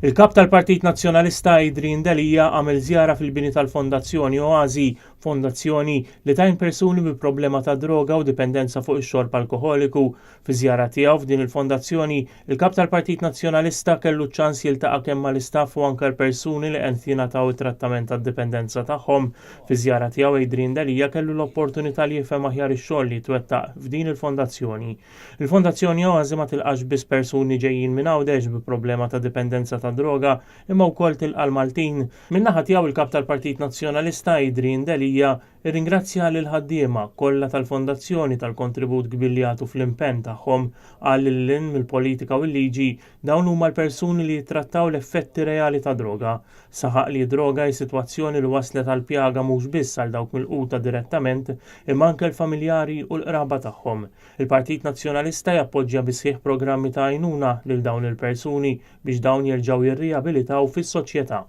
Il-Kap tal-Partit Nazzjonalista Adrian Delia għamel żjara fil-bini tal-Fondazzjoni Oasi, fondazzjoni li tgħin persuni bi problema ta' droga u dipendenza fuq ix-xorb alkoħoliku. Fi żjara tiegħu f'din il-fondazzjoni, il-Kap tal-Partit Nazzjonalista kellu ċ-ċans jiltaqa' kemm mal-istaff u anke l-persuni li qed jingħataw it-trattament tad-dipendenza tagħhom. Fi żjara tiegħu Adrian Delia kellu l-opportunità li jifhem aħjar ix-xogħol li jitwettaq f'din il-fondazzjoni. Il-Fondazzjoni Oasi ma tilqax biss persuni ġejjin minn Għawdex bi problema ta' dipendenza ta' droga, imma wkoll tilqa' l-Maltin. Min-naħa tiegħu il-Kap tal-Partit Nazzjonalista Adrian Delia rringrazzja lill-ħaddiema kollha tal-Fondazzjoni tal-kontribut kbir li jagħtu fl-impenn tagħhom. Qal li lil hinn mill-politika u l-liġi, dawn huma l-persuni li jittrattaw l-effetti reali tad-droga. Saħaq li d-droga hi sitwazzjoni li wasslet għal pjaga mhux biss għal dawk milquta direttament imma anke l-familjari u l-qraba tagħhom. Il-Partit Nazzjonalista jappoġġja bis-sħiħ programmi ta' għajnuna lil dawn il-persuni biex dawn jerġgħu jirrijabilitaw fis-soċjetà.